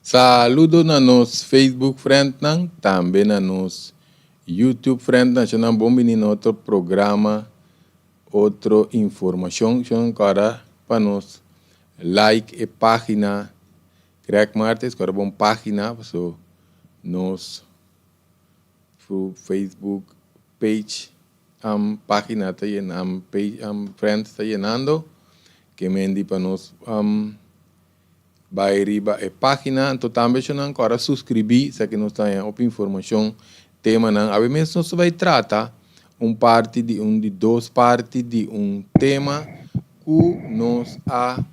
Saludo na nos Facebook friendnan, tambe na nos YouTube friendnan. Shonnan bon bini na otro programa, otro informacion. Shonnan kòrda pa nos like e pagina Greg Martes, kòrda bon pagina paso nos Facebook page pagina ta yena, page friends ta yenando ke mendi pa nos Bai riba e página, anto tambe eshonan ku ora suskribí, esaki nos ta haña hopi informashon, temanan. Awe mes nos ta bai trata un parti di un di dos parti di un tema ku nos a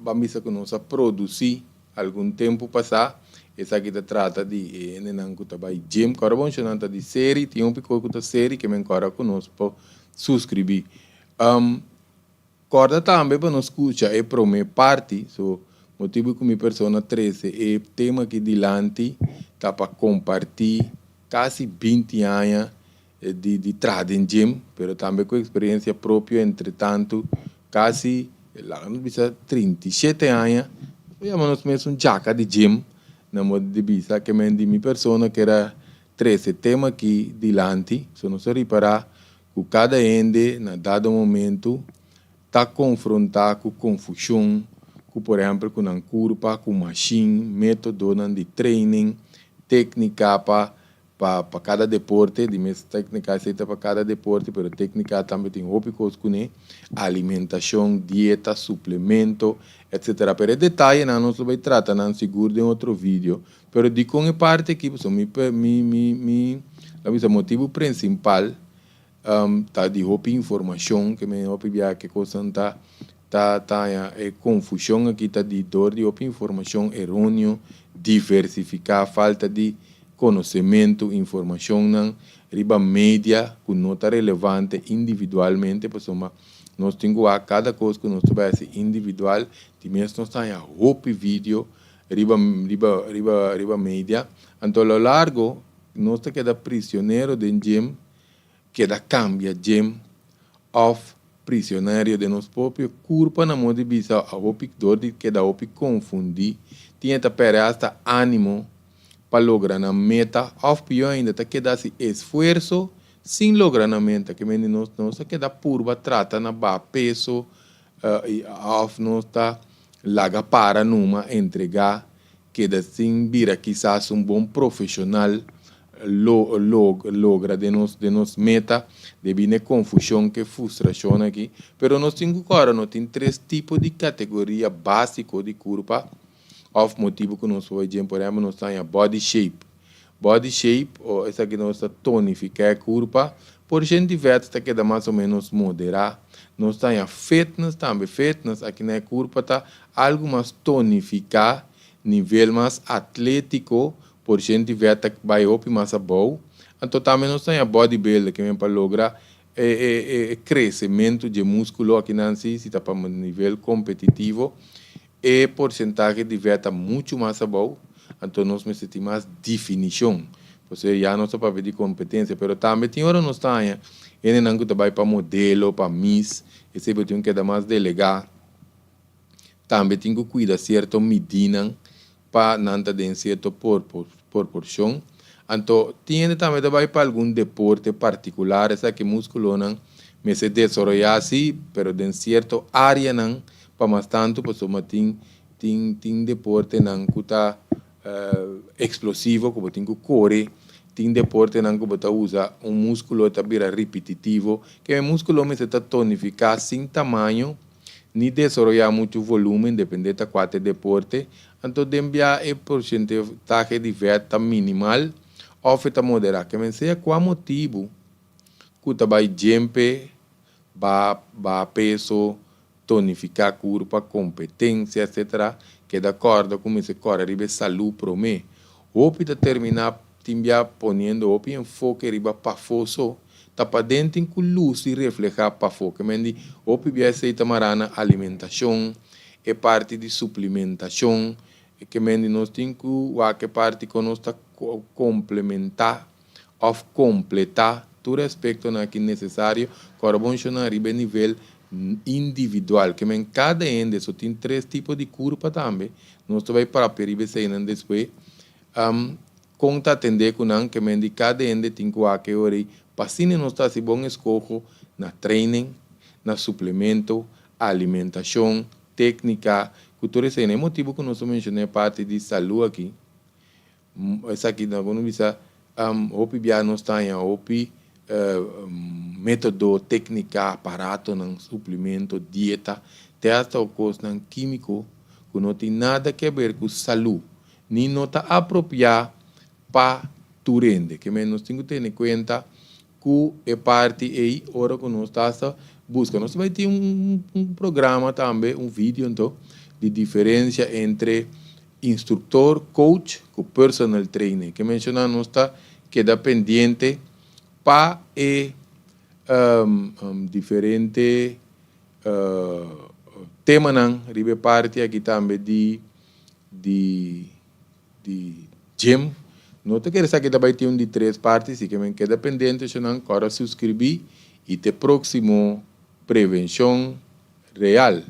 ban bisa ku nos a produsí algun tempu pasá. Esaki ta trata di e hendenan ku ta bai gym. Ku ora bon eshonan ta di seri, tin hopi kos ku ta seri ke men kòrda ku nos por suskribí. Kòrda tambe pa no skucha e promé parti, so motibu ku mi persona trese e tema aki dilanti ta pa kompartí kasi 20 aña di di traha den gym, pero tambe ku eksperensia propio entretantu kasi laga nos bisa 37 aña, nos yama nos mes un djaka di gym na modo di bisa ke men di mi persona ker a trese e tema aki dilanti, so nos a ripará ku kada hende na dado momentu ta konfrontá ku konfushon, ku por ehèmpel ku nan kurpa, ku mashin, métodonan di training, téknika pa pa pa kada deporte, di mes téknika esei ta pa kada deporte, pero téknika tambe tin hopi kos kuné, alimentashon, dieta, suplemento, etsetera. Pero e detayenan nos lo bai trata nan sigur den otro video. Pero dikon e parti aki? Pasobra mi mi mi mi ta bisa motibu prinsimpal ta di hopi informashon ke men hopi bia ke kosnan ta ta ta haña e konfushon aki ta di dor di hopi informashon eronio, diversifiká, falta di konosementu, informashonnan riba media ku no ta relevante individualmente pasobra nos tin ku wak kada kos ku nos ta bai hasi individual di mes nos ta haña hopi video riba riba riba riba media anto a lo largo nos ta keda prisionero den gym keda cambia gym of prisionerio den nos propio curpa na modo di bisa a hopi dor di keda hopi confundi tin e ta perde hasta animo pa logra nan meta of pio ainda ta keda haci esfuerzo sin logra nan meta ke mende nos nos ta keda purba trata na baha peso Òf nos ta laga para numa entregá, keda sin bira kisas un bon profeshonal, lo logra den nos den nos meta, debí na e konfushon ku e frustrashon aki. Pero nos tin ku kòrda no tin tres tipo di kategoria básiko di kurpa òf motibu ku nos por bai djen. Por ehèmpel nos ta haña body shape. Body shape o esaki nos ta tonifiká e kurpa, por shenti vèt ta keda mas o ménos moderá. Nos ta haña fitness tambe, fitness aki na e kurpa ta algu mas tonifiká, nivel mas atlétiko, por shenti vèt ta bai hopi mas abou. Anto tambe nos ta haña body builder ke men pa logra e e e kresementu dje múskulo aki nan si, si ta pa nivel kompetitivo. E porsentahe di vèt ta muchu mas abou, anto nos mester tin mas difinishon. Pasobra ya nos ta papia di kompetensia, pero tambe tin ora nos ta haña hendenan ku ta bai pa modelo, pa miss, esei bo tin ku keda mas delegá. Tambe tin ku kuida sierto midinan pa nan ta den sierto porporshon. Anto tin hende tambe ta bai pa algun deporte partikular, esaki muskulonan mester desaroyá si, pero den sierto áreanan pa mas tantu pasobra tin tin tin deportenan ku ta eksplosivo ku bo tin ku kore, tin deportenan ku bo ta usa un muskulo ta bira ripititivo, ke e muskulo mester ta tonifiká sin tamaño ni desaroyá muchu volúmen dependé ta kua ta e deporte, anto den bia e porsentahe di vèt ta minimal òf e ta moderá. Ke men sea kua motibu ku ta bai djempe ba baha peso, tonifiká kurpa, kompetensia, etc. Keda kòrda ku mester kòrda riba e salú promé. Hopi ta terminá tin bia poniendo hopi enfoke riba pafó so, ta paden tin ku lus di reflehá pafó. Ke men di hopi bia esei ta mará na alimentashon, e parti di suplimentashon, ke men di nos tin ku wak e parti kon nos ta komplementá òf kompletá tur e aspektonan aki nesesario kòrda bon shona riba e nivel. Individual, ke men kada hende, so tin tres tipo di kurpa tambe, nos ta bai papia riba eseinan despues, kon ta atendé ku nan, ke men di kada hende tin ku wak e ora ei, pa asina nos ta hasi bon eskoho na training, na suplemento, alimentashon, téknika, ku tur eseinan. E motibu ku nos ta menshoná e parti di salú aki, Esaki nan por bisa hopi bia nos ta haña hopi metodo, teknika, aparatonan, suplemento, dieta, te hasta kosnan kimiko ku no tin nada ke ber ku salu ni no ta apropiá pa tur hende. Ke men nos tin ku tene kuenta ku e parti ei ora ku nos ta hasta buska. Nos ta bai tin un programa tambe, un video anto, di diferensia entre instruktor, coach ku personal trainer. Ke menshoná nos ta keda pendiente pa e diferente temanan riba e parti aki tambe di di di gym. No ta kere esaki ta bai tin un di tres parti, si ke men keda pendiente eshonan kòrda suskribí i te próksimo Prevenshon Real.